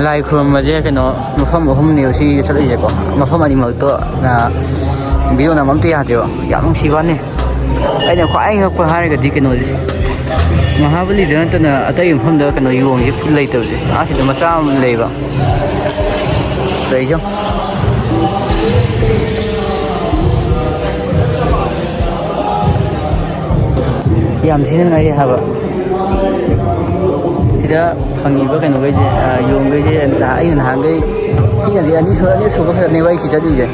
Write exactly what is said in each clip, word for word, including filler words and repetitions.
ꯂꯥꯏ ꯈꯨꯔꯨꯝꯕꯁꯦ ꯀꯩꯅꯣ, ꯃꯐꯝ ꯑꯍꯨꯝꯅꯦꯕ ꯁꯤ ꯆꯠꯂꯤꯁꯦꯀꯣ꯫ ꯃꯐꯝ ꯑꯅꯤꯃꯛꯇꯣ, ꯑ, video ꯅꯝꯕ ꯑꯝꯇ ꯌꯥꯗꯦꯕ꯫ ꯌꯥꯝ ꯅꯨꯡꯁꯤꯕ ꯋꯥꯅꯤ꯫ ꯑꯩꯅ ꯈ꯭ꯋꯥꯏ ꯉꯛꯄ ꯍꯥꯏꯔꯒꯗꯤ ꯀꯩꯅꯣꯁꯦ, ꯃꯍꯥꯕꯂꯤꯗ ꯅꯠꯇꯅ ꯑꯇꯩ ꯃꯐꯝꯗ ꯀꯩꯅꯣ ꯌꯣꯡꯁꯦ ꯂꯩꯇꯕꯁꯦ꯫ ꯑꯥ ꯁꯤꯗ ꯃꯆꯥ ꯑꯃ ꯂꯩꯕ꯫ ꯇꯧꯔꯤꯁꯦ ꯌꯦꯡꯉꯣ꯫ ꯌꯥꯝ ꯊꯤꯅ ꯉꯛꯑꯦ ꯍꯥꯏꯕ꯫ ꯁꯤꯗ ꯐꯪꯉꯤꯕ ꯀꯩꯅꯣꯈꯩꯁꯦ, ꯑ, ꯌꯣꯡꯈꯩꯁꯦ, ꯑ, ꯑꯩꯅ ꯅꯍꯥꯟꯈꯩ ꯁꯤꯅꯗꯤ ꯑꯅꯤꯁꯨ-, ꯑꯅꯤꯁꯨꯕ ꯈꯛꯇꯅꯦꯕ ꯑꯩ ꯁꯤ ꯆꯠꯂꯤꯁꯦ꯫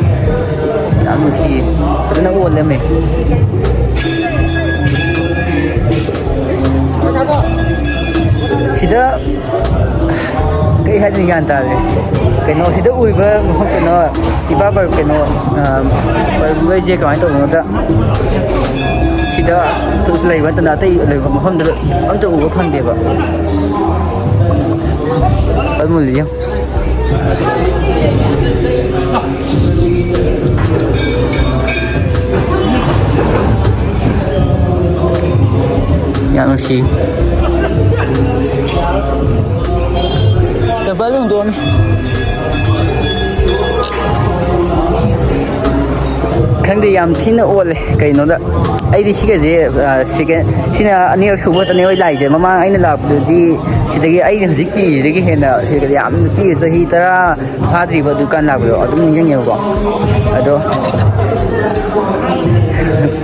ꯌꯥꯝ ꯅꯨꯡꯁꯤꯌꯦ꯫ ꯐꯖꯅ ꯑꯣꯜꯂꯝꯃꯦ꯫ ꯁꯤꯗ ꯀꯩ ꯍꯥꯏꯗꯣꯏꯅꯣ ꯒ꯭ꯌꯥꯟ ꯇꯥꯗ꯭ꯔꯦ꯫ ꯀꯩꯅꯣ ꯁꯤꯗ ꯎꯔꯤꯕ ꯃꯐꯝ, ꯀꯩꯅꯣ, ꯏꯄꯥ ꯄꯔ-, ꯀꯩꯅꯣ, ꯑ, ꯄꯔꯕꯨꯈꯩꯁꯦ ꯀꯃꯥꯏꯅ ꯇꯧꯕꯅꯣꯗ, ꯁꯤꯗ ꯂꯩꯕ ꯅꯠꯇꯅ ꯑꯇꯩ ꯂꯩꯕ ꯃꯐꯝꯗ ꯑꯝꯇ ꯎꯕ ꯐꯪꯗꯦꯕ꯫ ꯑꯗꯨ ꯃꯨꯜꯂꯤꯁꯦ ꯌꯦꯡꯉꯣ꯫ ꯌꯥꯝ ꯅꯨꯡꯁꯤ꯫ ꯆꯝꯄꯜ ꯍꯨꯟꯗꯣꯛꯑꯝꯃꯤ꯫ ꯈꯪꯗꯦ, ꯌꯥꯝ ꯊꯤꯅ ꯑꯣꯜꯂꯦ꯫ ꯀꯩꯅꯣꯗ ꯑꯩꯗꯤ ꯁꯤꯒꯁꯦ, ꯑ, second, ꯁꯤꯅ ꯑꯅꯤꯔꯛ ꯁꯨꯕ ꯈꯛꯇꯅꯦ ꯍꯣꯏ ꯂꯥꯛꯏꯁꯦ꯫ ꯃꯃꯥꯡ ꯑꯩꯅ ꯂꯥꯛꯄꯗꯨꯗꯤ ꯁꯤꯗꯒꯤ, ꯑꯩꯅ ꯍꯧꯖꯤꯛ ꯄꯤꯔꯤꯁꯤꯗꯒꯤ ꯍꯦꯟꯅ ꯁꯤꯗꯒꯤ ꯌꯥꯝ ꯄꯤꯔꯦ꯫ ꯆꯍꯤ ꯇꯔꯥ ꯐꯥꯗ꯭ꯔꯤꯕ ꯗꯨꯀꯥꯟ ꯂꯥꯛꯄꯗꯣ ꯑꯗꯨꯝ ꯅꯤꯡꯁꯤꯡꯉꯦꯕꯀꯣ꯫ ꯑꯗꯣ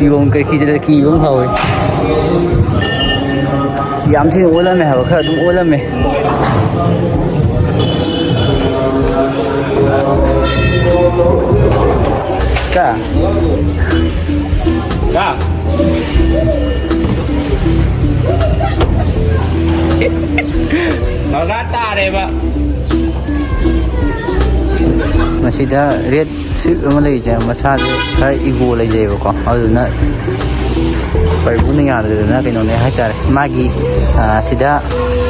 ꯌꯣꯡ ꯀꯩ ꯀꯤꯖꯗ ꯀꯤꯕ ꯑꯃ ꯐꯥꯎꯋꯦ꯫ ꯌꯥꯝ ꯊꯤꯅ ꯑꯣꯜꯂꯝꯃꯦ ꯍꯥꯏꯕ, ꯈꯔ ꯑꯗꯨꯝ ꯑꯣꯜꯂꯝꯃꯦ꯫ ꯀ? ꯀ? ꯗꯔꯀꯥꯔ ꯇꯥꯔꯦꯕ꯫ ꯃꯁꯤꯗ ꯔꯦꯠ ꯁ꯭ꯋꯤꯞ ꯑꯃ ꯂꯩꯔꯤꯁꯦ, ꯃꯁꯥꯁꯦ ꯈꯔ ꯏꯒꯣ ꯂꯩꯖꯩꯑꯕꯀꯣ, ꯑꯗꯨꯗꯨꯅ ꯄꯔꯤꯕꯨꯅ ꯌꯥꯗꯗꯅ ꯀꯩꯅꯣꯅꯦ ꯍꯥꯏꯇꯥꯔꯦ꯫ ꯃꯥꯒꯤ, ꯑ, ꯁꯤꯗ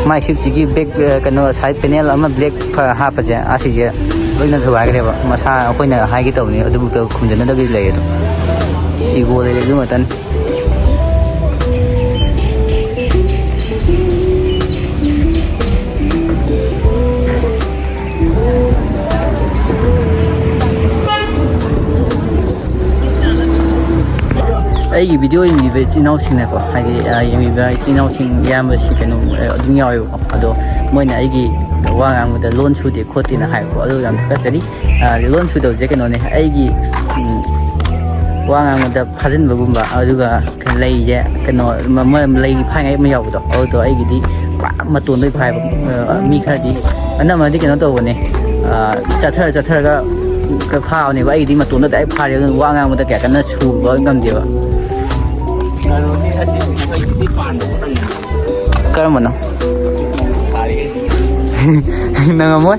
ꯃꯥꯏ ꯁ꯭ꯋꯤꯞꯁꯤꯒꯤ ꯕꯦꯛ, ꯑ, ꯀꯩꯅꯣ, ꯁꯥꯏꯠ ꯄꯦꯅꯦꯜ ꯑꯃ ꯕ꯭ꯂꯦꯛ ꯍꯥꯞꯄꯁꯦ, ꯑꯁꯤꯁꯦ ꯂꯣꯏꯅ ꯊꯨꯒꯥꯏꯈ꯭ꯔꯦꯕ꯫ ꯃꯁꯥ ꯑꯩꯈꯣꯏꯅ ꯍꯥꯏꯒꯦ ꯇꯧꯕꯅꯤ, ꯑꯗꯨꯕꯨꯛꯇ ꯈꯨꯝꯖꯟꯅꯗꯕꯤ ꯂꯩ ꯑꯗꯣ꯫ ꯏꯒꯣ ꯂꯩꯔꯦ ꯑꯗꯨ ꯉꯥꯛꯇꯅꯤ꯫ ꯑꯩꯒꯤ ꯚꯤꯗꯤꯑꯣ ꯌꯦꯡꯕꯤꯕ ꯏꯆꯤꯟ ꯏꯅꯥꯎꯁꯤꯡꯅꯀꯣ, ꯍꯥꯏꯗꯤ, ꯑ, ꯌꯦꯡꯕꯤꯕ ꯏꯆꯤꯟ ꯏꯅꯥꯎꯁꯤꯡ, ꯏꯌꯥꯝꯕꯁꯤ ꯀꯩꯅꯣ, ꯑ, ꯑꯗꯨꯝ ꯌꯥꯎꯋꯦꯕꯀꯣ꯫ ꯑꯗꯣ ꯃꯣꯏꯅ ꯑꯩꯒꯤ ꯋꯥ ꯉꯥꯡꯕꯗ ꯂꯣꯟ ꯁꯨꯗꯦ ꯈꯣꯠꯇꯦꯅ ꯍꯥꯏꯕꯀꯣ, ꯑꯗꯨ ꯌꯥꯝ ꯊꯥꯒꯠꯆꯔꯤ꯫ ꯑ, ꯂꯣꯟ ꯁꯨꯗꯕꯁꯦ ꯀꯩꯅꯣꯅꯦ, ꯑꯩꯒꯤ, ꯎꯝ, ꯋꯥ ꯉꯥꯡꯕꯗ ꯐꯥꯖꯤꯟꯕꯒꯨꯝꯕ, ꯑꯗꯨꯒ ꯂꯩꯁꯦ ꯀꯩꯅꯣ, ꯃ-, ꯃ-, ꯂꯩ ꯐꯥꯏꯉꯩ ꯑꯃ ꯌꯥꯎꯕꯗꯣ, ꯑꯗꯨꯗꯣ ꯑꯩꯒꯤꯗꯤ ꯄꯨꯔꯥ ꯃꯇꯣꯟꯗꯩ ꯐꯥꯏꯕ꯫ ꯑ, ꯃꯤ ꯈꯔꯗꯤ ꯑꯅꯝꯕꯅꯗꯤ ꯀꯩꯅꯣ ꯇꯧꯕꯅꯦ, ꯑ, ꯆꯠꯊꯔ ꯆꯠꯊꯔꯒ ꯐꯥꯕꯅꯦꯕ꯫ ꯑꯩꯒꯤꯗꯤ ꯃꯇꯣꯟꯗ ꯗꯥꯏꯔꯦꯛ ꯐꯥꯔꯦ, ꯑꯗꯨꯅ ꯋꯥ ꯉꯥꯡꯕꯗ ꯀꯌꯥ ꯀꯟꯅ ꯁꯨꯕ ꯉꯝꯗꯦꯕ꯫ ꯀꯔꯝꯕꯅꯣ? ꯅꯪ ꯉꯝꯃꯣꯏ?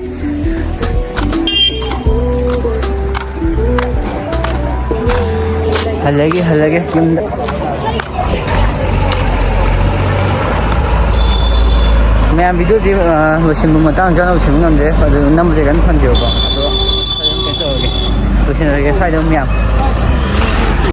ꯍꯜꯂꯒꯦ, ꯍꯜꯂꯒꯦ ꯌꯨꯝꯗ꯫ ꯃꯌꯥꯝ, ꯚꯤꯗꯤꯑꯣꯁꯤ, ꯑ, ꯂꯣꯏꯁꯤꯟꯕ ꯃꯇꯥꯡ ꯆꯥꯅ ꯂꯣꯏꯁꯤꯟꯕ ꯉꯝꯗ꯭ꯔꯦ, ꯑꯗꯨ ꯅꯝꯕꯁꯦ ꯀꯟꯅ ꯐꯪꯗꯦꯕꯀꯣ꯫ ꯑꯗꯣ ꯀꯩꯅꯣ ꯇꯧꯔꯒꯦ, ꯂꯣꯏꯁꯤꯟꯅꯔꯒꯦ ꯁ꯭ꯋꯥꯏꯗ ꯃꯌꯥꯝ꯫